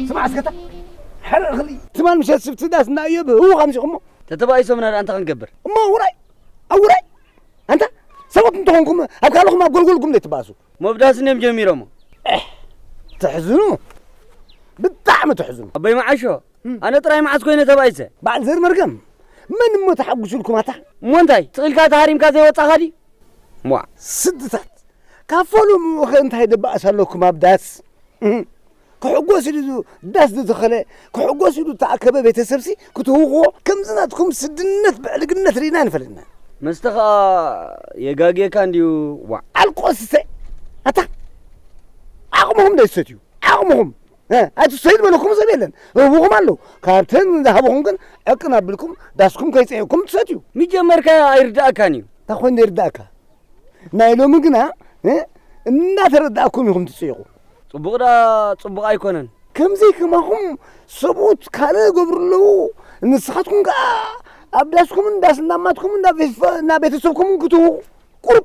ስማዕ እስከታ፣ ሕረ እኽሊ ትማል ምሸት ስብቲ ዳስ እና እዮብ ህውኽ ኣምሲኹሞ። ተተባኢሶምና ደኣ እንታይ ክንገብር? እሞ ውራይ፣ ኣብ ውራይ። ኣንታ፣ ሰባት እንተኾንኩም ኣብ ካልኹም ኣብ ጎልጎልኩም ዘይትባእሱ። መብዳስ እዮም ጀሚሮሞ። ኤህ፣ ትሕዝኑ። ብጣዕሚ ትሕዝኑ። ኣቦይ መዓሾ፣ እም። ኣነ ጥራይ መዓስ ኮይነ ተባኢሰ? በዓል ዘር መርገም፣ መን እሞ ተሓጉሱልኩም ኣታ? እሞ እንታይ፣ ስቕ ኢልካ ተሃሪምካ ዘይወጻኻ ድዩ? ሟ። ስድታት፣ ካብ ፈለምኡ ኸ እንታይ ደባእስ ኣለኩም ኣብ ዳስ? እህ፣ ክሕጎስ ኢሉ ዳስ ዝተኸለ፣ ክሕጎስ ኢሉ ዝተኣከበ ቤተሰብሲ ክትህውኽዎ፣ ከምዚ ናትኩም ስድነት ብዕልግነት ርኢና ኣይንፈልጥና። መስተ ኸኣ የጋግየካ እንድዩ፣ ዋዕ። ኣልቆስተ፣ ኣታ፣ ዓቕምኹም ዶ ይሰትዩ? ዓቕምኹም፣ እ፣ ኣይትሰትዩ ዝበለኩም ሰብ የለን። ህቡኹም ኣለዉ። ካብተን ዝሃቡኹም ግን ዕቅን ኣቢልኩም፣ ዳስኩም ከይጸየኩም ትሰትዩ። ምጀመርካዮ ኣይርድኣካን እዩ። እንታይ ኮይኑ ይርድኣካ? ናይ ሎሚ ግና፣ እ፣ እናተረዳእኩም ኢኹም ትጽይቑ። ጽቡቕ ደኣ ጽቡቕ ኣይኮነን። ከምዚ ከማኹም ሰብኡት ካልእ ይገብሩ ኣለዉ። ንስኻትኩም ከኣ ኣብ ዳስኩምን ዳስ እንዳማትኩምን እንዳ ቤተሰ-፣ እንዳ ቤተሰብኩምን ክትህቡ ቁሩብ፣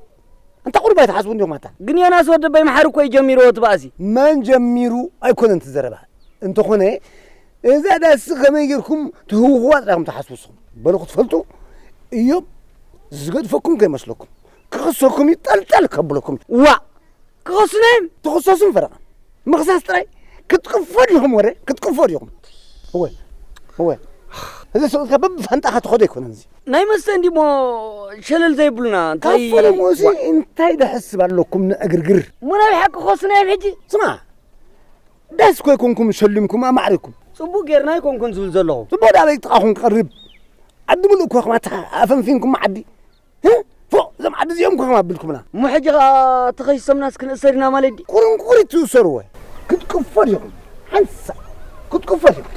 እንተ ቁሩብ ኣይትሓስቡ እንዲኹም ኣታ። ግን ዮናስ ወደበይ መሓሪ እኮ እዩ ጀሚርዎ እቲ ባእሲ። መን ጀሚሩ ኣይኮነን እቲ ዘረባ። እንተኾነ፣ እዛ ዳስ ከመይ ጌርኩም ትህውኽዋ ጥራይ ኢኹም ትሓስቡ ንስኹም። በሉ ክትፈልጡ፣ እዮብ ዝገድፈኩም ከይመስለኩም። ክኽሰኩም እዩ፣ ጠልጠል ከብለኩም። ዋእ! ክኸሱና እዮም። ትኽሰሱን ፈረቓ። ምኽሳስ ጥራይ ክትቅፎ ዲኹም ወረ? ክትቅፎ ዲኹም? እወ፣ እወ። እዚ ሰብኡትካ በብፋንጣኻ ትኸዶ ኣይኮነን እዚ። ናይ መስተ እንዲሞ ሸለል ዘይብሉና፣ እንታይ ካብ ፈለምኡ እዚ ዋእ! እንታይ ደሕስብ ኣለኩም ንዕግርግር? እሞ ናይ ብሓቂ ክኸሱና እዮም ሕጂ? ስማ፣ ዳስ እኮ ኣይኮንኩም ሸሊምኩም ኣማዕሪኩም። ጽቡቕ ጌርና ኣይኮንኩን ዝብል ዘለኹ። ጽቡቕ ዳበይ ጥቓኹም ክቐርብ። ዓዲ ምሉእ እኮ ኢኹም ኣታ ኣፈንፊንኩም ዓዲ። ህ? ፎእ፣ እዞም ዓዲ እዚኦም እኮ ኢኹም ኣቢልኩምና። እሞ ሕጂ ኸኣ ተኸሲሶምናስ ክንእሰር ኢና ማለት ድዩ? ቁርንቁሪት ትእሰሩ ወይ? ክትቅፎ ዲኹም? ሓንሳእ ክትቅፎ ዲኹም?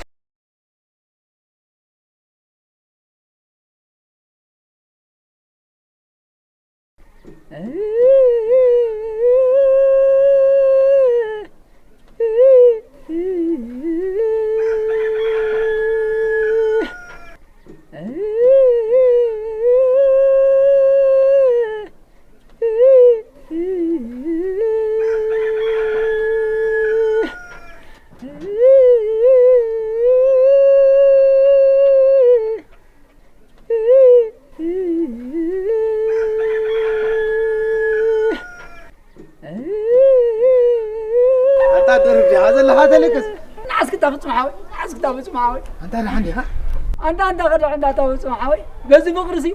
ኣታ ደርፍ ዲኻ ዘለኻ ተለቅስ? ንዓስክታ ፍጹም ሓወይ፣ ንዓስክታ ፍጹም ሓወይ። ኣንታ ደሓን ዲኻ? ኣንታ፣ ኣንታ ከድሕ እንዳ ኣታ ፍጹም ሓወይ። በዚ ፍቕርሲ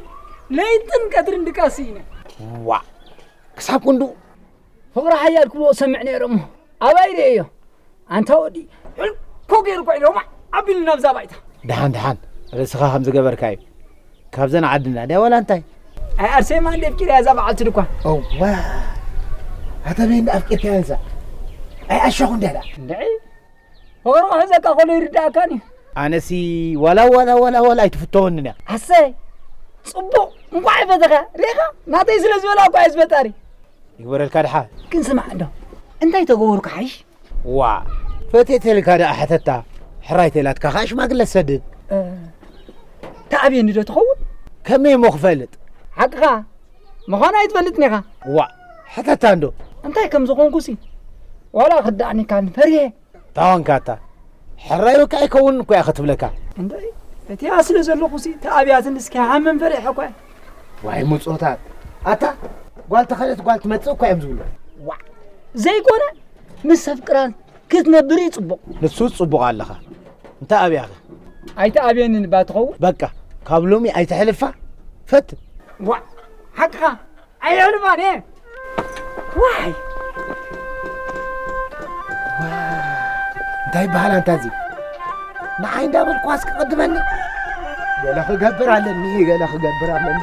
ለይትን ቀትርን ድቃስ ስኢነ። ዋእ! ክሳብ ክንድኡ? ፍቕሪ ሓያል ክብልዎ ሰምዕ ነይረ እሞ ኣባይ ርእየዮ። ኣንታ ወዲ፣ ሕልኮ ገይሩ እኮ ኢሎማ ኣቢሉ ናብዛ ባይታ። ደሓን፣ ደሓን። ርእስኻ ከም ዝገበርካ እዩ። ካብዘን ዓድና ድያ ዋላ እንታይ? ኣይ ኣርሴማ እንደ ኣፍቂርያ እዛ በዓልቲ ድኳን። እዋ፣ ኣታ በይ እንደ ኣፍቂርካያ እዛ? ኣይ ኣሻኹ እንድያ ደኣ። እንድዒ፣ ፍቕሪ ክሕዘካ ከሎ ይርድኣካን እዩ። ኣነሲ ዋላ፣ ዋላ፣ ዋላ፣ ዋላ ኣይትፍተወንን እያ። ኣሰይ፣ ጽቡቕ፣ እንቋዕ ኣይፈተኻ። ርኢኻ? ናተይ ስለ ዝበላ እኳ እየ ዝፈጣሪ። ይግበረልካ ድሓ። ግን ስማዕ እንዶ፣ እንታይ ተገበርኩ ሓይሽ? ዋ፣ ፈትየት ተልካ ደኣ ሕተታ፣ ሕራይ ተላትካ ከኣ ሽማግለ ትሰድድ። እ፣ ተኣብየኒ ዶ ትኸውን? ከመይ እሞ ክፈልጥ? ሓቅኻ ምዃኑ ኣይትፈልጥን ኢኻ። ዋ፣ ሕተታ እንዶ። እንታይ ከም ዝኾንኩሲ ዋላ ክርድኣኒ ካን ፈሪሄ። ታዋንካ ኣታ፣ ሕራይ ወካ ኣይከውንን እኮ እያ ክትብለካ። እንታይ? ፈትያ ስለ ዘለኹሲ ተኣብያትኒ እስኪ ሃመን ፈሪሐ እኳ። ዋይ ምጾታት። ኣታ፣ ጓል ተኸደት ጓል ትመጽእ እኮ እዮም ዝብሉ። ዋ፣ ዘይኮነ፣ ምስ ኣፍቅራን ክትነብር እዩ ጽቡቕ። ንሱ ጽቡቕ ኣለኻ። እንታይ ኣብያኸ? ኣይትኣብየንን እባ ትኸውን። በቃ፣ ካብ ሎሚ ኣይተሕልፋ። ፈት። ዋ፣ ሓቅኻ። ኣይሕልፋን እየ። ዋይ። ዋ፣ እንታይ ይበሃል ኣንታ እዚ? ንዓይ እንዳበልኩ ኣስቀድመኒ። ገለ ክገብር ኣለኒ፣ ገለ ክገብር ኣለኒ።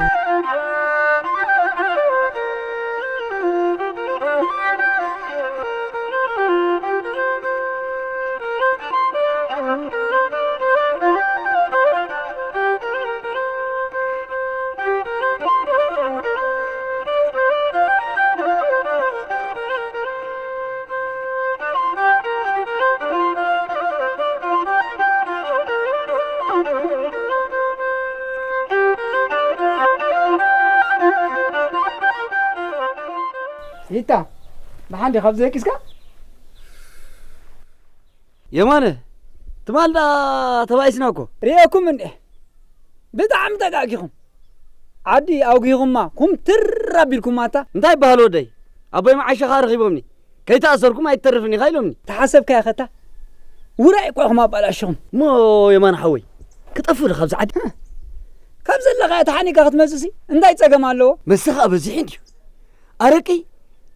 ኢታ፣ ብሓንዲ ካብ ዘየቂስካ? የማነ፣ ትማል ደኣ ተባኢስና እኮ። ርኤኩም እንዴ? ብጣዕሚ ተጋጊኹም። ዓዲ ኣውጊኹማ፣ ኩምትር ኣቢልኩማ እታ። እንታይ ይበሃል ወደይ? ኣቦይ መዓሻ ኸኣ ረኺቦምኒ። ከይተኣሰርኩም ኣይትተርፍን ኢኻ ኢሎምኒ። ተሓሰብካያ ኸታ? ውራይ እኮ ኢኹም ኣባላሽኹም። እሞ የማነ ሓወይ፣ ክጠፍእ ዶ ካብዚ ዓዲ? ካብ ዘለኻዮ ተሓኒካ ክትመጽእሲ እንታይ ጸገም ኣለዎ? መስተ ኸኣ በዚሑ እንድዩ። ኣረቂ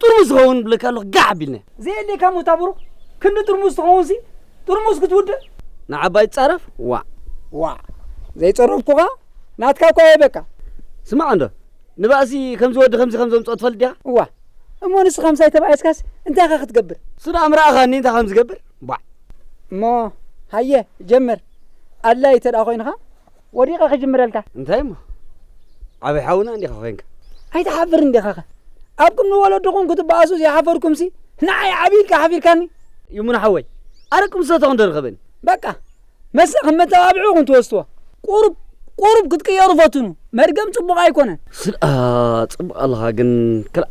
ጥርሙዝ ዝኸውን ብለካ ኣለኹ፣ ጋዕ ኣቢልና። ዘየድልየካ ሞታ ብሩኽ፣ ክንዲ ጥርሙዝ ትኸውንሲ፣ ጥርሙዝ ክትውድእ? ንዓባይ ትጻረፍ? ዋዕ። ዋዕ። ዘይጸረፍኩኻ፣ ናትካ እኳ እየ በቃ። ስማዕ እንዶ፣ ንባእሲ ከምዚ ወዲ ከምዚ ከም ዘምጽኦ ትፈልጥ ዲኻ? እዋ። እሞ ንስኻ ምሳይ ተባኢስካስ እንታይ ኢኻ ክትገብር? እሱ ደኣ ምረኣኻኒ እንታይ ከም ዝገብር? ባዕ። እሞ ሃየ፣ ጀምር። ኣድላይ እንተ ደኣ ኮይንኻ፣ ወዲቐ ክጅምረልካ። እንታይ እሞ? ዓበይ ሓውና እንዲኻ ኮይንካ። ኣይትሓፍር እንዲኻኸ? ኣብ ቅድሚ ወለድኹም ክትበኣሱ ዘይሓፈርኩምሲ፣ ንዓይ ዓብይ ኢልካ ሓፊርካኒ። ይሙን ሓወይ፣ ኣረቂ ምስ ሰተኹ እንዶ ርኸበኒ። በቃ፣ መስተ ከም መተባብዒ ኢኹም ትወስድዎ። ቁሩብ፣ ቁሩብ ክትቅየሩ ፈትኑ። መድገም ጽቡቕ ኣይኮነን። ስድኣ ጽቡቕ ኣለኻ ግን ክላ-፣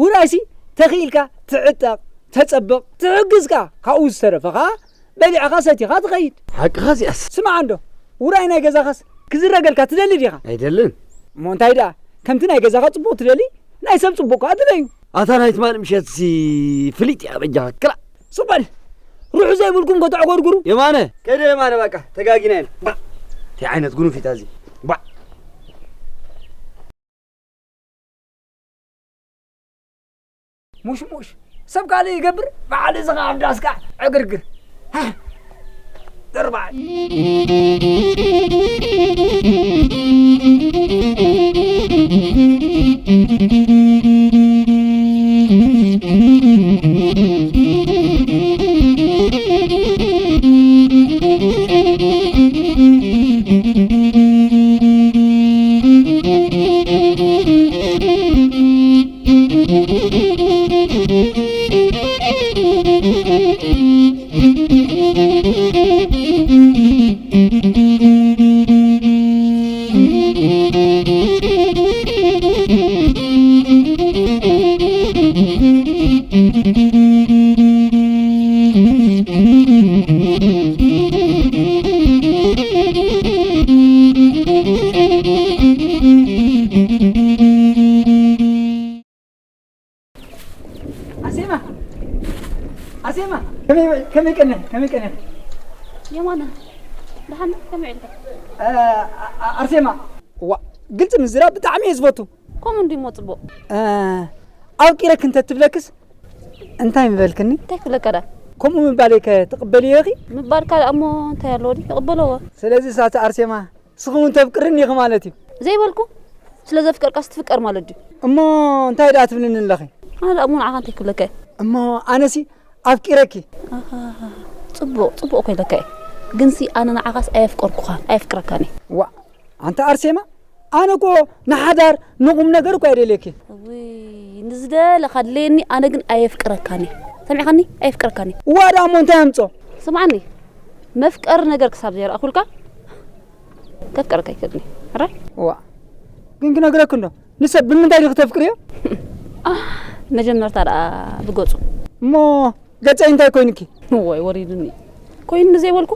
ውራይሲ ተኽኢልካ ትዕጠቕ፣ ተጸብቕ፣ ትሕግዝካ፣ ካብኡ ዝተረፈ ኸኣ በሊዕኻ ሰቲኻ ትኸይድ። ሓቅኻ እዚኣስ። ስማዕ እንዶ፣ ውራይ ናይ ገዛኻስ ክዝረገልካ ትደሊ ዲኻ? ኣይደልን። እሞ እንታይ ደኣ፣ ከምቲ ናይ ገዛኻ ጽቡቕ ትደሊ፣ ናይ ሰብ ጽቡቕ ከኣ ትደዩ። ኣታ ናይ ትማሊ ምሸትሲ ፍሊጥ እያ በጃኻ፣ ክላእ። ሱቕ በል። ርሑ ዘይብልኩም ከተዕጎርጉሩ። የማነ፣ ከደ የማነ፣ በቃ፣ ተጋጊና ኢና። ባዕ። እንታይ ዓይነት ጉኑፊት እያ እዚ? ባዕ። ሙሽሙሽ ሰብ ካልእ ይገብር፣ በዓል እዚ ኸዓ ኣብ ዳስካ ዕግርግር። ሃ! ድርባይ። ኣርሴማ! ኣርሴማ! ከመይ፣ ከመይ ቀኒኺ? ከመይ ቀኒኺ? የማነ፣ ደሓን ከመይ ውዒልካ? እ፣ ኣ-፣ ኣ-፣ ኣርሴማ! ዋ፣ ግልጺ ምዝራብ ብጣዕሚ እየ ዝፈቱ። ከምኡ እንድዩ እሞ ጽቡቕ። እ፣ ኣፍቂረኪ እንተ ትብለክስ እንታይ ምበልክኒ? እንታይ ክብለካ ደኣ? ከምኡ ምባለይ ከ ትቕበልዮ ኢኺ? ምባልካ ደኣ እሞ እንታይ ኣለዎ ድዩ? ይቕበሎ እወ። ስለዚ ሳቲ ኣርሴማ፣ ንስኺ እውን ተፍቅርኒ ኢኺ ማለት እዩ። ዘይበልኩ፣ ስለ ዘፍቀርካስ ትፍቀር ማለት ድዩ? እሞ እንታይ ደኣ ትብልኒ ኣለኺ? ኣነ ደኣ እሞ ንዓኻ እንታይ ክብለካ እየ? እሞ ኣነሲ ኣፍቂረኪ። ኣሃ፣ ጽቡቕ፣ ጽቡቕ እኮ ኢለካ እየ። ግንሲ ኣነ ንዓኻስ ኣየፍቀርኩኻን፣ ኣየፍቅረካን እየ። ዋእ፣ ኣንታ ኣርሴማ፣ ኣነ እኮ ንሓዳር ንቑም ነገር እኮ ኣይደልየኪ። እውይ፣ ንዝደለኻ ድለየኒ፣ ኣነ ግን ኣየፍቅረካን እየ። ሰሚዕኻኒ? ኣየፍቅረካን እየ። እዋ ደኣ እሞ እንታይ ኣምጾ? ስምዓኒ፣ መፍቀሪ ነገር ክሳብ ዘይረኣኹልካ፣ ከፍቅረካ ኣይክእልን እየ። ሕራይ? እዋ፣ ግን ክነግረኪ እንዶ፣ ንሰብ ብምንታይ ዲኺ ተፍቅርዮ? መጀመርታ ደኣ ብገጹ። እሞ ገጸይ እንታይ ኮይኑኪ? እዋይ፣ ወሪዱኒ። ኮይኑኒ ዘይበልኩ፣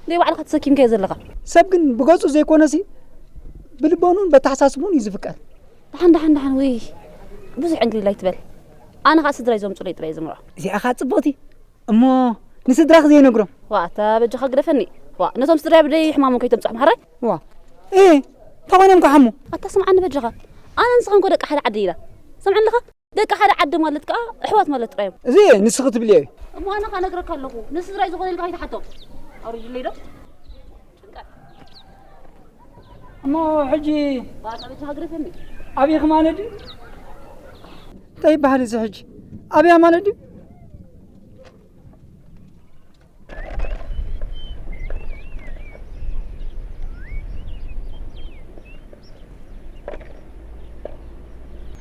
ደይ ባዕልኻ ተሰኪምካዮ ዘለኻ። ሰብ ግን ብገጹ ዘይኮነሲ፣ ብልቦኑን በተሓሳስቡን እዩ ዝፍቀር። ደሓን፣ ደሓን፣ ደሓን፣ ወይ። ብዙሕ ዕንክሊል ኣይትበል። ኣነ ኸኣ ስድራይ ዘምጹለይ ጥራይ እየ ዝምርዖ። እዚኣ ኸኣ ጽብቕቲ። እሞ ንስድራኺ ዘይነግሮም? ዋ፣ ኣታ በጃኻ ግደፈኒ። ዋ፣ ነቶም ስድራይ ብደይ ሕማሞም ከይተምጽሖም ሓራይ? ዋ፣ እ፣ እንታይ ኮይኖም ክሓሙ? ኣታ ስምዓኒ በጃኻ። ኣነ ንስኻን እኮ ደቂ ሓደ ዓዲ ኢና። ሰምዓኒ ኣለኻ? ደቂ ሓደ ዓዲ ማለት ከኣ ኣሕዋት ማለት ጥራይ እዮም። እዚ ንስኺ ትብልዮ እዩ። እሞ ኣነ ኸኣ እነግረካ ኣለኹ። ንስድራይ ዝኾነ ኢልካ ከይትሓቶም። ኣውሪድለይ ዶ? ጭንቀት። እሞ ሕጂ ባታ በጃኻ ግደፈኒ። ኣበይ ኸማነ ድዩ? እንታይ ይበሃል እዚ ሕጂ? ኣብያ ማለት ድዩ?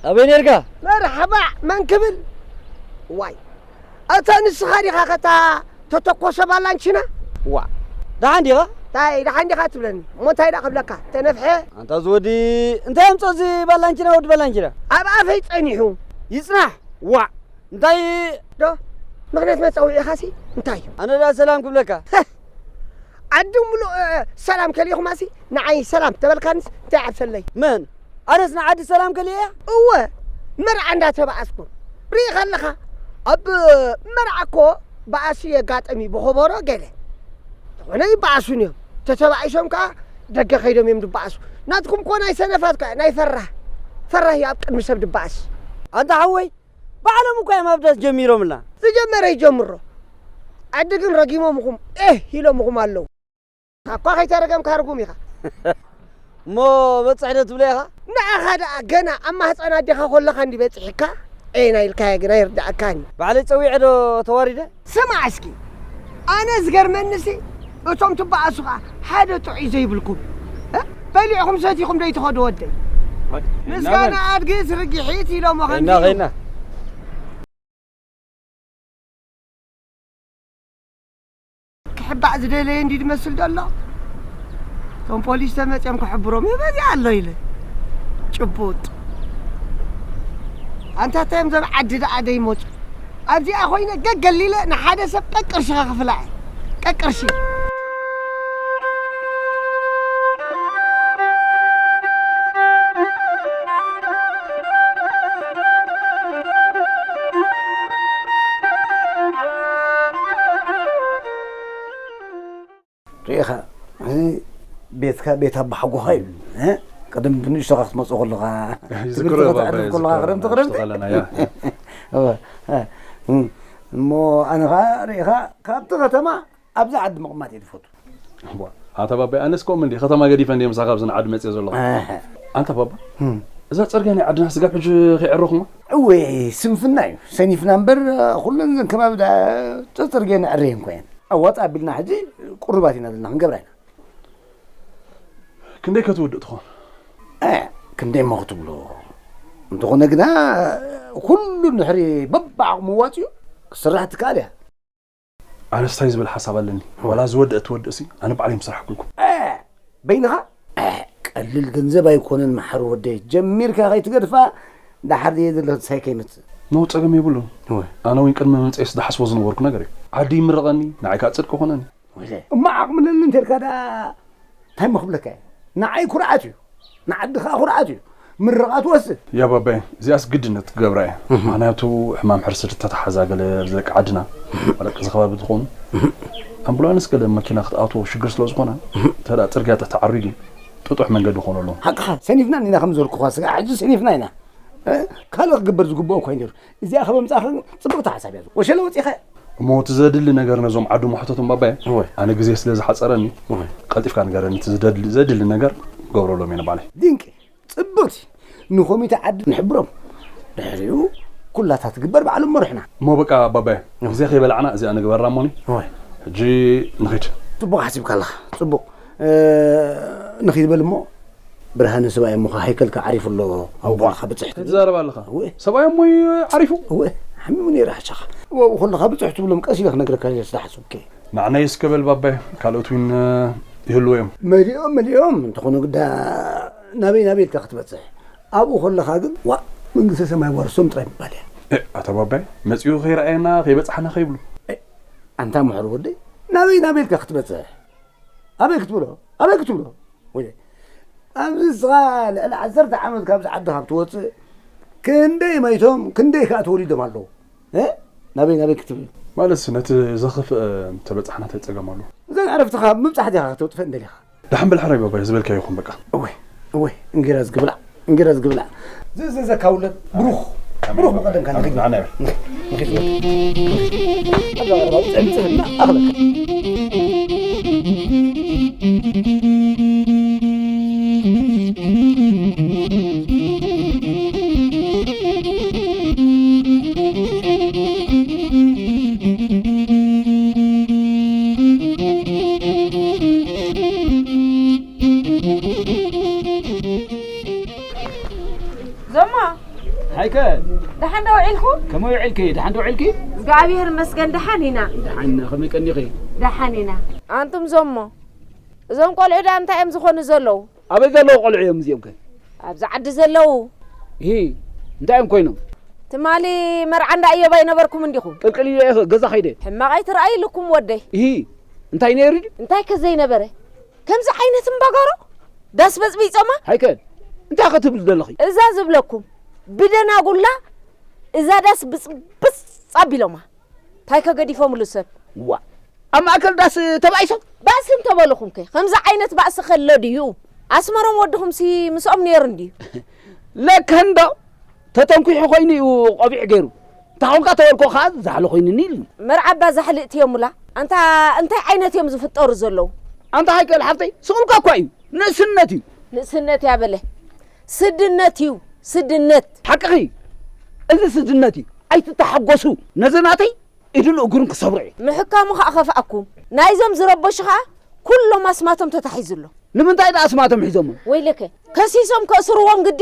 ኣበይ ነርካ? መርሓባ፣ መን ክብል? ዋይ፣ ኣታ ንስኻ ዲኻ ከታ ተተኮሰ ባላንቺና? ዋ፣ ደሓን ዲኻ? እንታይ ደሓን ዲኻ ትብለኒ? እሞ እንታይ ደኣ ክብለካ? ተነፍሐ? ኣንታ እዚ ወዲ እንታይ ኣምጾ እዚ ባላንቺና፣ ወዲ ባላንቺና? ኣብ ኣፈይ ጸኒሑ። ይጽናሕ። ዋ፣ እንታይ ዶ? ምኽንያት መጸውዒኻሲ እንታይ እዩ? ኣነ ደኣ ሰላም ክብለካ። ዓዲ ሙሉእ፣ እ፣ ሰላም ከሊኹማሲ ንዓይ ሰላም ተበልካንስ እንታይ ዓብሰለይ? መን? ኣነስ ንዓዲ ሰላም ከሊኤ እያ? እወ፣ መርዓ እንዳተባኣስኩም ርኢኻ ኣለኻ። ኣብ መርዓ እኮ ባእሲ የጋጥም እዩ፣ ብኸበሮ ገለ። ዝኾነ ይበኣሱን እዮም። ተተባኢሶም ከኣ ደገ ከይዶም እዮም ድበኣሱ። ናትኩም እኮ ናይ ሰነፋት ከ፣ ናይ ፈራህ። ፈራህ እዩ ኣብ ቅድሚ ሰብ ድበኣስ። ኣንታ ሓወይ፣ ባዕሎም እኮ እዮም ኣብዳስ ጀሚሮምልና። ዝጀመረ ይጀምሮ። ዓዲ ግን ረጊሞምኹም፣ ኤህ ኢሎምኹም ኣለዉ። እኳ ከይተረገምካ ርጉም ኢኻ። እሞ በጽሕ ዶ ትብሎ ኢኻ? ንዓኻ ደኣ ገና ኣብ ማህጸን ኣዴኻ ከለኻ እንዲ በጺሕካ፣ ዔና ኢልካዮ ግን ኣይርድኣካን እዩ። ባዕለይ ጸዊዐ ዶ ተዋሪደ? ስማዕ እስኪ፣ ኣነ ዝገርመኒሲ፣ እቶም ትበኣሱ ኸኣ ሓደ ጥዑይ ዘይብልኩም። እ? በሊዕኹም ሰቲኹም ዶ ይትኸዱ ወደይ? ምስጋና ኣድግስ ርግሒት ኢሎሞ ኸይና፣ ከምዚ ኸይና። ክሕባእ ዝደለየ እንዲ ዝመስል ዘሎ። እቶም ፖሊስ ተመፅዮም ክሕብሮም እዩ በዚኣ ኣሎ ኢለ። ጭቡጥ። ኣንታ እንታይ እዮም እዞም ዓዲ ደኣ ደይመፁ? ኣብዚኣ ኮይነ ገገሊለ ንሓደ ሰብ ቀቅርሺ ከኽፍላ እየ። ቀቅርሺ። ርኢኻ፣ እዚ ቤትካ ቤት ኣባሓጎኻ እዩ። እ? ቀደም ብንእሽቶኻ ክትመጽእ ከለኻ፣ ይዝክሮ ትምህርቲ እየ፣ ባባ፣ ከተዕርፍ ከለኻ፣ ይዝክሮ። ክረምቲ፣ ክረምቲ። ንእሽቶ ከለና፣ ያ። እወ፣ እ፣ እም፣ እሞ ኣነ ኸኣ ርኢኻ፣ ካብቲ ከተማ ኣብዚ ዓዲ ምቕማጥ እየ ዝፈቱ። ዋ፣ ኣታ ባባይ፣ ኣነስ ከምኡ እንዲ ከተማ ገዲፈ እንዲ ምሳኻ ኣብዚ ንዓዲ መጽየ ዘለኹ። ኣሀ። ኣንታ ባባ፣ እም። እዛ ጽርግያ ናይ ዓድና ስጋብ ሕጂ ከይዕረኹማ? እወ፣ ስንፍና እዩ። ሰኒፍና እምበር፣ ኩለን እዘን ከባቢ ዳ-፣ ጽርግያ ነዕርየን እኮ እየን። ኣዋጽእ ኣቢልና ሕጂ ቁሩባት ኢና ዘለና፣ ክንገብራ ኢና። ክንደይ ከ ትውድእ ትኾን? እ፣ ክንደይ እሞ ክትብሎ። እንተኾነ ግና፣ ኩሉ ድሕሪ በብዓቕሙ ዋጽዩ ክስራሕ ትከኣል እያ። ኣነስ እንታይ ዝብል ሓሳብ ኣለኒ? ዋላ ዝወድእ ትወድእሲ፣ ኣነ ባዕለይ ምስራሕ ኩልኩም። እ፣ በይንኻ? እ፣ ቀሊል ገንዘብ ኣይኮነን መሓሪ ወደይ። ጀሚርካ ከይትገድፋ፣ ደሓር ድየ ዘለኽሳይ ከይመጽእ። ኖ፣ ጸገም የብሉን። እወ። ኣነ እውን ቅድሚ ምምጸይስ ዝሓስቦ ዝነበርኩ ነገር እዩ። ዓዲ ይምረቐኒ፣ ንዓይ ከኣ ጽድቂ ኮነኒ። ወይለ፣ እሞ ዓቕሚ ኣለኒ እንተ ኢልካ ደኣ እንታይ እሞ ክብለካ እየ? ንዓይ ኩርዓት እዩ፣ ንዓዲ ከኣ ኩርዓት እዩ። ምርቓ ትወስድ። ያ ባባይ፣ እዚኣስ ግድነት ክገብራ እየ። እህ። ምኽንያቱ ሕማም ሕርሲ ተተሓዛ ገለ ደቂ ዓድና፣ ደቂ እዚ ከባቢ ዝኾኑ፣ ኣምቡላንስ ገለ መኪና ክትኣትዎ ሽግር ስለ ዝኾነ፣ እህ። እንተ ደኣ ጽርግያ ተተዓሪጉ ጥጡሕ መንገዲ ክኾነሎም። ሓቅኻ፣ ሰኒፍና ኢና ከም ዝበልኩኻ፣ ስጋዕ ሕጂ ሰኒፍና ኢና። እ? ካልእ ክግበር ዝግብኦ እኳ እዩ ነይሩ። እዚኣ ካብ ኣምጻእኻ ጽብቕቲ ሓሳብ እያ። ወሸለ ወጺኻ። እሞ እቲ ዘድሊ ነገር ነዞም ዓዲ መሕተቶም ባባየ፣ እወ። ኣነ ግዜ ስለ ዝሓጸረኒ፣ እወ። ቀልጢፍካ ንገረኒ፣ እቲ ዝደድሊ-፣ ዘድሊ ነገር ገብረሎም እየ ንባዕለይ። ድንቂ፣ ጽብቕቲ። ንኮሚተ ዓዲ ንሕብሮም። ድሕሪኡ ኩላታ ትግበር ባዕሎም መርሑና። እሞ በቃ ባባየ፣ እወ። ግዜ ከይበላዕና እዚኣ ንግበራ እሞኒ። እወ። ሕጂ ንኺድ። ጽቡቕ ሓሲብካ ኣለኻ፣ ጽቡቕ። እ፣ ንኺድ በል እሞ። ብርሃነ ሰብኣይ እሞ ኸ ሃይከልካ ዓሪፉ ኣሎ፣ ኣብ ኣቦኻ ብጽሕቲ። ትዛረብ ኣለኻ? እወ። ሰብኣይ እሞ እዩ ዓሪፉ? እወ፣ ሓሚሙ ነይሩ ሓሻኻ። ወ-፣ ከለኻ ብጽሕቲ ትብሎም ቀስ ኢለ ክነግረካ ኢለ ስለ ሓሰብኩ። ንዓናይ እስከ በል ባባይ፣ ካልኦት እውን፣ እ፣ ይህልዎ እዮም። መሊኦም፣ መሊኦም፣ እንተኾነ ግዳ ናበይ፣ ናበይ ኢልካ ክትበጽሕ? ኣብኡ ከለኻ ግን፣ ዋእ፣ መንግስተ ሰማይ ዋርሶም ጥራይ ምባል እያ። እ፣ ኣታ ባባይ፣ መጺኡ ከይረኣየና፣ ከይበጽሓና ከይብሉ። እ፣ ኣንታ ምሑር ወደይ፣ ናበይ፣ ናበይ ኢልካ ክትበጽሕ? ኣበይ ክትብሎ? ኣበይ ክትብሎ? ወየ፣ ኣብዚ ንስኻ ልዕሊ ዓሰርተ ዓመት ካብዚ ዓዲ ካብ ትወጽእ፣ ክንደይ መይቶም ክንደይ ከኣ ተወሊዶም ኣለዉ። እ? ናበይ ናበይ ክትብል? ማለትሲ ነቲ ዘኽፍእ እንተበጻሕና እንታይ ጸገም ኣለዎ? እዛ ዕረፍትኻ ምብጻሕ ዲኻ ከተውጥፍእ እንደሊኻ? ደሓን በል ሕራይ ባባይ ዝበልካዮ ይኹን በቃ። እወ እወ እንጌራ ዝግብላዕ እንጌራ ዝግብላዕ። ዝእዘዘካ ውለድ ብሩኽ ብሩኽ ብቐደምካ ንኺድ ንዓና እየ። ንኺድ ንኺድ ንኺድ ዞማ ሃይከ ደሓን ዶ ውዒልኩ? ከመይ ውዒልኪ? ደሓን ዶ ውዒልኪ? እግዚኣብሔር ይመስገን ደሓን ኢና። ደሓን ኢና። ከመይ ቀኒኺ? ደሓን ኢና። ኣንቱም ዞሞ እዞም ቆልዑ ዳ እንታይ እዮም ዝኾኑ ዘለዉ? ኣበይ ዘለዉ ቆልዑ እዮም እዚኦም ከ? ኣብዚ ዓዲ ዘለዉ። ይሂ እንታይ እዮም ኮይኖም? ትማሊ መርዓ እንዳ እዮብ ኣይነበርኩም እንዲኹም? ቅልቅል ኢለ እየ ገዛ ከይደ። ሕማቕ ኣይትርኣይልኩም ወደይ። ይሂ እንታይ ነይሩ ድዩ? እንታይ ከ ዘይነበረ? ከምዚ ዓይነት እምባጋሮ ዳስ በጽቢጾማ? ሃይከ እንታይ ከ ትብል ዘለኺ? እዛ ዝብለኩም ብደናጉላ እዛ ዳስ ብጽብጽ ኣቢሎማ። እንታይ ከገዲፎምሉ ሰብ? ዋ ኣብ ማእከል ዳስ ተባኢሶም? ባእሲ እንተበልኹም ከ ከምዚ ዓይነት ባእሲ ከሎ ድዩ? ኣስመሮም ወድኹምሲ ምስኦም ነይሩ እንድዩ። ለከ እንዶ ተተንኲሑ ኮይኑ እዩ ቆቢዕ ገይሩ። እንታ ኾንካ ተበልኮ ኸዓ ዛሕሊ ኮይኑኒ ኢሉኒ። መርዓ እባ ዛሕሊ እትዮምላ ኣንታ እንታይ ዓይነት እዮም ዝፍጠሩ ዘለዉ? ኣንታ ሃይከል ሓፍተይ ስቕልካ እኳ እዩ። ንእስነት እዩ። ንእስነት እያ በለ። ስድነት እዩ። ስድነት። ሓቅኺ። እዚ ስድነት እዩ። ኣይትተሓጎሱ። ነዚ ናተይ ኢድን እግሩን ክሰብሮ እየ። ምሕካሙ ኸኣ ከፍኣኩም። ናይዞም ዝረበሹ ኸኣ ኩሎም ኣስማቶም ተታሒዙ ኣሎ። ንምንታይ ደኣ ኣስማቶም ሒዞሞ? ወይለከ ከሲሶም ከእስርዎም ግዲ።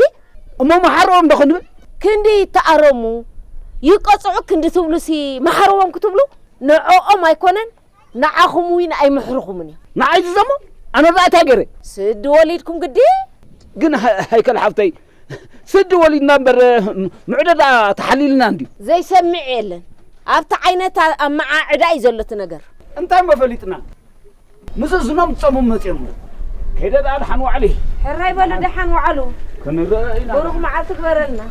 እሞ መሓርዎም ዶ ክንብል? ክንዲ ይተኣረሙ ይቀጽዑ ክንዲ ትብሉሲ መሓርዎም ክትብሉ ንዕኦም ኣይኮነን ንዓኹም እውን ኣይምሕርኹምን እዮም። ንዓይ ዝዘሞ ኣነ ደኣ እንታይ ገይረ? ስዲ ወሊድኩም ግዲ። ግን ሃ- ሃይከል ሓፍተይ ስዲ ወሊድና እምበር ምዕዶ ደኣ ተሓሊልና እንድዩ። ዘይሰምዕ የለን ኣብቲ ዓይነት ኣመዓዕዳ እዩ ዘሎ እቲ ነገር። እንታይ እሞ ፈሊጥና? ምዝዝኖም ጸሙም መጺኦም። ከይደ ደኣ ደሓን ዋዕሊ። ሕራይ በሉ ደሓን ዋዕሉ። ክንረአ ኢና። ብሩኽ መዓልቲ ግበረልና።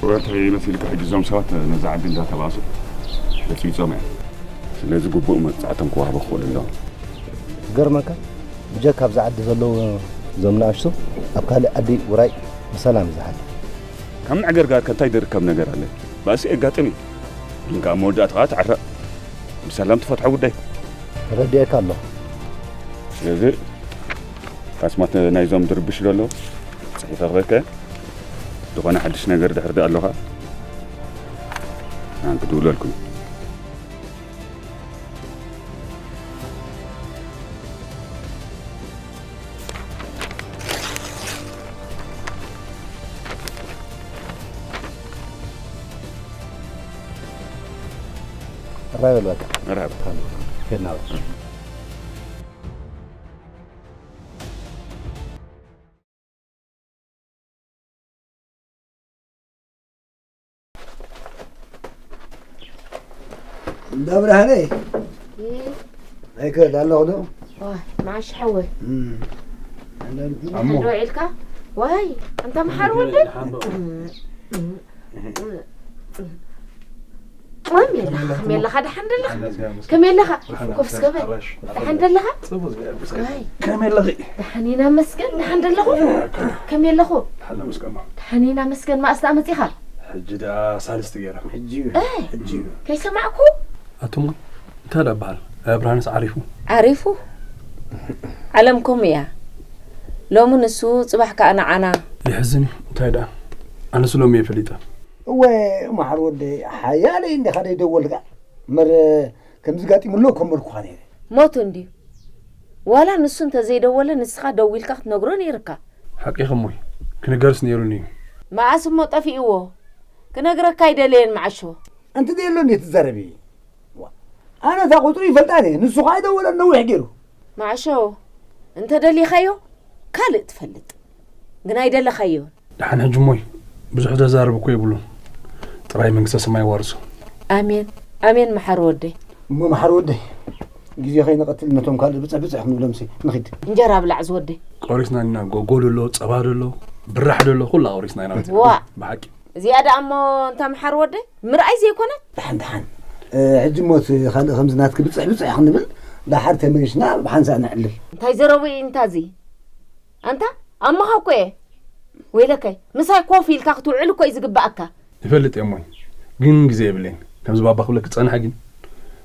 ወረተይ መሲልካ ሕጂ እዞም ሰባት ነዛ ዓዲ እንዳተባእሱ በጺጾም እዮም። ስለዚ ግቡእ መቕጻዕቶም ክወሃቦ ክኽእል ኣለዎ። ክገርመካ ብጀካ ኣብዚ ዓዲ ዘለዉ እዞም ንኣሽቱ ኣብ ካልእ ዓዲ ውራይ ብሰላም እዩ ዝሓድር። ካብ ምዕግርጋር ከ እንታይ ዝርከብ ነገር ኣለ? ባእሲ የጋጥም እዩ። ግን ከኣ መወዳእታ ከኣ ትዕረቕ። ብሰላም ትፈትሖ ጉዳይ። ተረዲኤካ ኣለኹ። ስለዚ ኣስማት ናይዞም ዝርብሹ ዘለዉ ጽሒፈ ክበልከ። ዝኾነ ሓድሽ ነገር ድሕር ደኣ ኣለኻ። ኣን ክድውለልኩም። ራይ በል በቃ። መርሃባ። ከድና በል። እንዳ ብርሃነይ። እም። ኣይከድ ኣለኹ ዶ? ዋይ፣ መዓሽ ሓወይ። እም። ኣሞ። ሕዶ ዒልካ? ዋይ፣ ኣንታ መሓር ወደይ። ሓምቦ። እም፣ እም፣ እም፣ እም። ከመይ ኣለኻ? ከመይ ኣለኻ? ደሓን ደለኻ? ከመይ ኣለኻ? ኮፍ እስከ በል። ደሓን ደለኻ? ጽቡቕ፣ እስከ። ዋይ። ከመይ ኣለኺ? ደሓን ኢና መስገን። ደሓን ደለኹ? ከመይ ኣለኹ? ደሓን መስገን። ደሓን ኢና መስገን። መኣስ ደኣ መጺኻ? ሕጂ ደኣ ሳልስቲ ገይራ። ሕጂ እዩ። እ። ሕጂ እዩ። ከይሰማዕኩ? ኣቱማ፣ እንታይ ደኣ በሃል? ኣያ ብርሃንስ ዓሪፉ? ዓሪፉ? ዓለም ከምኡ እያ። ሎሚ ንሱ፣ ጽባሕ ከኣ ንዓና። የሕዝን እዩ። እንታይ ደኣ? ኣነስ ሎሚ እየ ፈሊጠ። እወ፣ መሓር ወደይ፣ ሓያለይ እንዲኻ ደይደወልካ። እምበር፣ ከምዚ ጋጢሙሎ እኮ መልኩኻ ነይረ። ሞቱ እንድዩ። ዋላ ንሱ እንተዘይደወለ፣ ንስኻ ደዊልካ ክትነግሮ ነይርካ። ሓቂኺ እሞይ፣ ክንገርስ ነይሩኒ እዩ። መዓስ እሞ ጠፊእዎ? ክነግረካ ኣይደለየን፣ መዓሾ። ኣንቲ ደየሎ እንዴ ትዛረቢ? ዋ፣ ኣነ እታ ቁጽሩ ይፈልጣ እየ፣ ንሱ ኸኣ ኣይደወለን ነዊሕ ገይሩ። መዓሾ፣ እንተ ደሊኻዮ ካልእ ትፈልጥ፣ ግን ኣይደለኻዮን። ደሓን ሕጂ እሞይ ብዙሕ ዘዛርብ እኮ የብሉን። ጥራይ መንግስተ ሰማይ የዋርሶ። ኣሜን ኣሜን መሓሪ ወደይ። እሞ መሓሪ ወደይ ግዜ ከይንቐትል ነቶም ካልእ ብጽሕ ብጽሕ ክንብሎምሲ ንኺድ። እንጀራ ብላዕ ዝወደይ። ቆሪስና ኢና ጎጎ ደሎ ጸባ ደሎ ብራሕ ደሎ ኩላ ቆሪስና ኢና መጺና። ዋእ። ብሓቂ። እዚኣ ደኣ እሞ እንታ መሓሪ ወደይ ምርኣይ ዘይኮነት። ደሓን ደሓን። ሕጂ እሞ እቲ ካልእ ከምዚ ናትኪ ብጽሕ ብጽሕ ክንብል ደሓር ተመሊስና ብሓንሳእ ነዕልል። እንታይ ዘረቡ እዩ እንታ እዚ? ኣንታ ኣሞኻ እኮ እየ። ወይለከይ ምሳይ ኮፍ ኢልካ ክትውዕል እኮ እዩ ዝግብኣካ። ይፈልጥ እየ እሞይ፣ ግን ግዜ የብለይን። ከምዚ ባባ ክብለኪ ዝጸንሐ ግን፣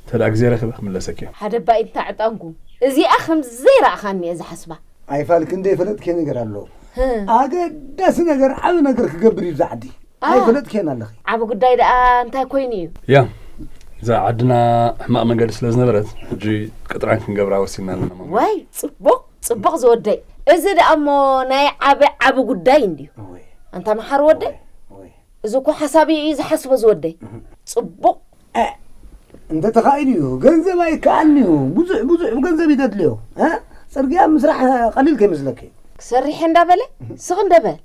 እንተ ደኣ ግዜ ረኺበ ክምለሰኪ እየ። ሓደ ባኢንታ ዕጣንኩ፣ እዚኣ ከም ዘይረኣኻኒ እየ ዝሓስባ። ኣይፋልኪ እንዶ ይፈለጥኪ ነገር ኣሎ። ኣገዳሲ ነገር፣ ዓቢ ነገር ክገብር እዩ እዚ ዓዲ። ኣይፈለጥክዮን ኣለኺ። ዓቢ ጉዳይ ደኣ እንታይ ኮይኑ እዩ? ያ፣ እዛ ዓድና ሕማቕ መንገዲ ስለ ዝነበረት፣ ሕጂ ቅጥራን ክንገብራ ወሲንና ኣለና ማማ። ዋይ፣ ጽቡቕ፣ ጽቡቕ ዝወደይ። እዚ ደኣ እሞ ናይ ዓቢ ዓቢ ጉዳይ እንድዩ። ኣንታ መሓሪ ወደይ፣ እዚ እኮ ሓሳብ እዩ ዝሓስቦ ዝወደይ። ጽቡቕ። እንተ ተኻኢሉ እዩ፣ ገንዘብ ኣይከኣልን እዩ። ብዙሕ ብዙሕ ገንዘብ እዩ ዘድልዮ። እ? ጽርግያ ምስራሕ ቀሊል ከይመስለኪ። ክሰርሕ እንዳበለ ስኽ እንደበል።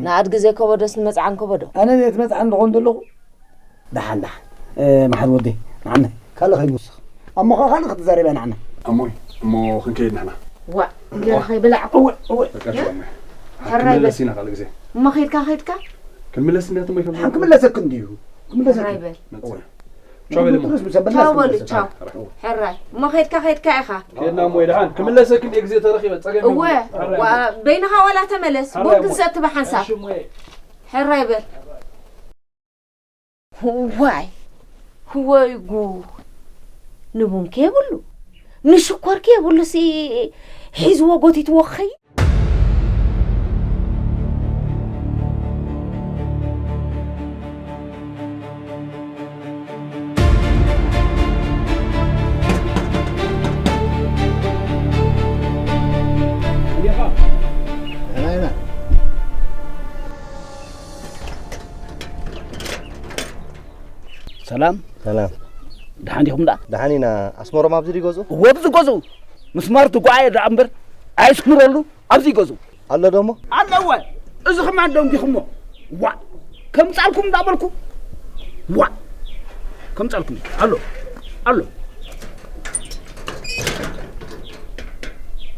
ንኣድጊ ዘይከበዶስ ንመጽዓን ከበዶ። ኣነ ነቲ መጽዓን ዝኾን ዘለኹ። ደሓን ደሓን። እ፣ መሓሪ ወደይ፣ ንዓነ ካልእ ከይንውስኽ። ኣሞኻ ካልእ ክትዛረብ እያ ንዓና። ኣሞይ፣ እሞ ክንከይድ ንሕና። ዋእ፣ እንጀራ ከይበላዕኩ። እወ፣ እወ። በቃ ሽኮር እሞይ። ሕራይ በል። ክንምለስ ኢና ካልእ ግዜ። እሞ ከይድካ ከይድካ። ክንምለስ እንዲና እሞይ ከም ሓን ክምለሰክ እንድዩ። ክምለሰክ። ሕራይ በል። መጽና። ቻው በል እሞ። ቻው በሉ፣ ቻው። ሕራይ። እሞ ከይድካ ከይድካ ኢኻ። ከይድና እሞይ፣ ደሓን ክምለሰክ እንድየ ግዜ ተረኺበ፣ ጸገም እወ፣ የብሉን። ሕራይ እሞ። በይንኻ ዋላ ተመለስ። ሕራይ ቡን እሞ። ክንሰቲ ብሓንሳብ። እሺ እሞይ። ሕራይ በል። ዋይ፣ ወይ ጉድ! ንቡን ከየብሉ፣ ንሽኮር ከየብሉሲ ሒዝዎ ጎቲትዎ ክኸይድ። ሰላም ሰላም። ደሓን ዲኹም ደኣ? ደሓን ኢና። ኣስመሮም ኣብዚ ድዩ ገዝኡ? እወ ኣብዚ ገዝኡ። ምስማር ትጓዓየ ደኣ እምበር ኣይስምረሉ፣ ኣብዚ ገዝኡ። ኣሎ ዶ እሞ? ኣለወ። እዚ ከማን ደንጊኹሞ። ዋእ። ከምጻልኩም እንዳበልኩ። ዋእ። ከምጻልኩም። ኣሎ። ኣሎ።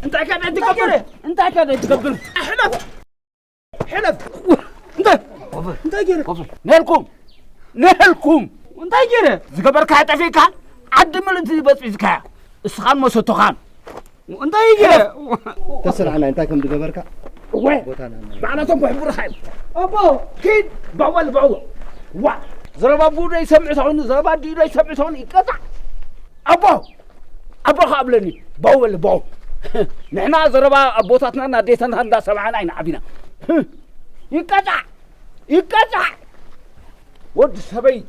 እንታይ ከ ትገብር? እንታይ ከ ትገብር? ሕለፍ። ሕለፍ። እንታይ? እንታይ ገይረ? ነልኩም። ነልኩም። እንታይ ገይረ? ዝገበርካ ጠፊእካ። ዓዲ ምልእቲ በጽቢዝካያ። እስኻን መሰቶኻን። እንታይ ገይረ? ተስርዓና እንታይ ከም ዝገበርካ። እወ። ቦታና። ባዕላቶም ክሕብሩኻ እዮም። ኣቦ፣ ኪድ፣ ባዕወል፣ ባዕወል። ዋ፣ ዘረባ ኣቦኡ ዶ ይሰምዕ ተኾይኑ፣ ዘረባ ኣዲኡ ዶ ይሰምዕ ተኾይኑ፣ ይቀጻዕ። ኣቦ፣ ኣቦ ከኣ ብለኒ፣ ባው በል፣ ባው። ንሕና ዘረባ ኣቦታትናን ኣዴታትናን እንዳሰማዕና ኢና ዓቢና። ይቀጻዕ፣ ይቀጻዕ። ወዲ ሰበይቲ።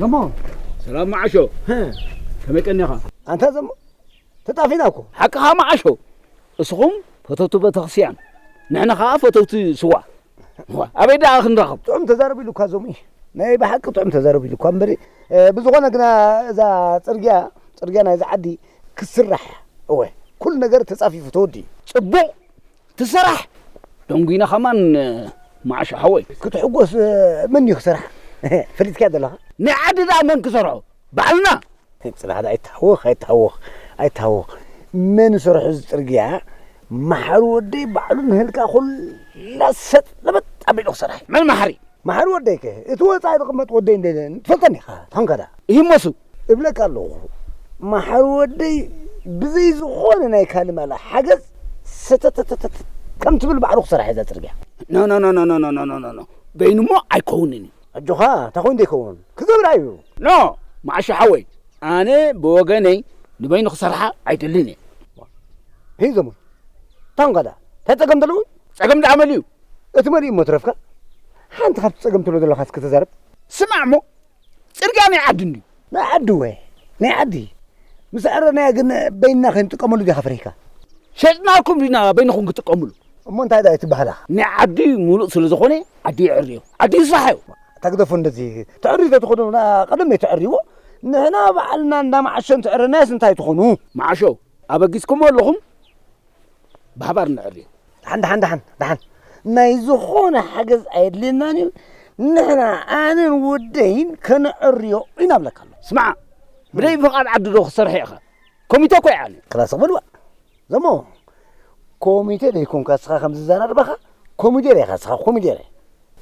ደሞ ሰላም መዓሾ። ከመይ ቀኒኻ? ኣንታ ዘሞ ተጣፊና እኮ። ሓቅኻ መዓሾ። እስኹም ፈተውቲ ቤተክርስትያን፣ ንሕና ኸዓ ፈተውቲ ስዋ። ዋ፣ ኣበይ ደኣ ክንራኸብ? ጥዑም ተዛረቡ ኢሉካ ዞሚ። ናይ ብሓቂ ጥዑም ተዛረቡ ኢሉካ እምበሪ። እ፣ ብዝኾነ ግና እዛ ጽርግያ፣ ጽርግያ ናይዛ ዓዲ ክስራሕ። እወ፣ ኩሉ ነገር ተጻፊፉ ተወዲኡ። ጽቡቕ ትሰራሕ። ደንጉይና ኸማን መዓሾ ሓወይ። ክትሕጎስ መን እዩ ክሰርሓ? ፈሊጥካዮ ዘለኻ? ናይ ዓዲ ደኣ መን ክሰርሖ? ባዕልና። ጽናሕ ደኣ ኣይተሃወኽ፣ ኣይተሃወኽ፣ ኣይተሃወኽ። መን ይሰርሖ እዚ ጽርግያ? መሓሪ ወደይ ባዕሉ ንህልካ ኩላ ሰጥ ለበጥ ኣቢሉ ክሰርሓ እዩ። መን መሓሪ? መሓሪ ወደይ ከ፣ እቲ ወጻኢ ዝቕመጥ ወደይ እንደ-፣ ትፈልጠኒ ኢኻ፣ ትኾንካ ደኣ? ይህመሱ። እብለካ ኣለኹ፣ መሓሪ ወደይ ብዘይ ዝኾነ ናይ ካልእ ማላ ሓገዝ ሰተተተተት ከም ትብል ባዕሉ ክሰርሕ እዛ ጽርግያ። ኖ፣ ኖ፣ ኖ። በይኑ እሞ ኣይከውንን እዩ። ኣጆኻ፣ እንታይ ኮይኑ ዘይከውን? ክገብራ እዩ። ኖ፣ ማዕሾ ሓወይ፣ ኣነ ብወገነይ ንበይኑ ክሰርሓ ኣይደልን እየ። ሂዞሞ። ታንኳ ደኣ፣ እንታይ ጸገም ዘለዎ? ጸገም ደኣ መሊኡ። እቲ መሊኡ እሞ ትረፍካ። ሓንቲ ካብቲ ጸገም ትብሎ ዘለኻ እስኪ ተዛረብ። ስማዕ እሞ፣ ጽርግያ ናይ ዓዲ እንድዩ። ናይ ዓዲ ወ? ናይ ዓዲ። ምስ ኣረናዮ ግን በይንና ከይንጥቀመሉ ዲኻ ፍሪህካ? ሸጥናልኩም ዲና በይንኹም ክትጥቀምሉ? እሞ እንታይ ደኣ ትበሃላ? ናይ ዓዲ ሙሉእ ስለ ዝኾነ ዓዲ ይዕርዮ። ዓዲ ይስራሕ እዩ። ተግደፉ እንደዚ። ትዕርዩ ተትኾኑ ና ቀደም ናይ ትዕርይዎ። ንሕና ባዕልና እንዳ መዓሾ እንትዕረናዮስ እንታይ ትኾኑ? መዓሾ ኣበጊስኩሞ ኣለኹም? ብሓባር ንዕርዮ። ደሓን፣ ደሓን፣ ደሓን፣ ደሓን። ናይ ዝኾነ ሓገዝ ኣየድልየናን እዩ። ንሕና ኣነን ወደይን ከነዕርዮ ኢና እብለካ ኣለኹ። ስማዕ፣ ብደይ ፍቓድ ዓዲ ዶ ክሰርሕ ኢኻ? ኮሚቴ እኮ እየ ኣነ። ክላስ ክበልዋ። ዘሞ፣ ኮሚቴ ደይኮንካ እስኻ ከምዚ ዘራርባኻ፣ ኮሚዴ ኢኻ እስኻ፣ ኮሚዴ።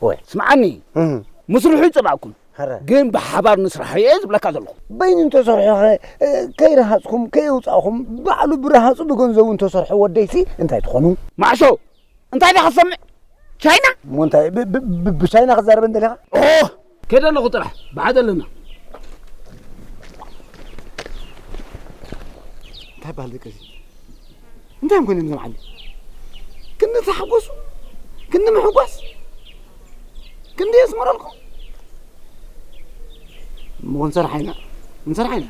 ወይ። ስምዓኒ፣ እህ። ምስርሑ ይጽላእኩም። ኸረ። ግን ብሓባር ንስራሕ እየ ዝብለካ ዘለኹ። በይኑ እንተሰርሖ ኸ፣ እ፣ ከይረሃጽኩም፣ ከየውጻእኹም፣ ባዕሉ ብረሃጹ ብገንዘቡ እንተሰርሖ ወደይሲ እንታይ ትኾኑ? ማዕሾ፣ እንታይ ዲኻ ትሰምዕ? ቻይና? እሞ እንታይ፣ ብ-፣ ብ-፣ ብ-፣ ብቻይና ክዛረበ እንደለኻ? ኦ፣ ከይደ ኣለኹ ጥራሕ፣ ብሓደ ኣለና። እንታይ በሃል ደቂ እዚ? እንታይ እዮም ኮይኖም እዞም ዓሊ? ክንዲ ተሓጎሱ፣ ክንዲ ምሕጓስ፣ ክንዲ የስመረልኩም። እሞ ክንሰርሓ ኢና፣ ክንሰርሓ ኢና።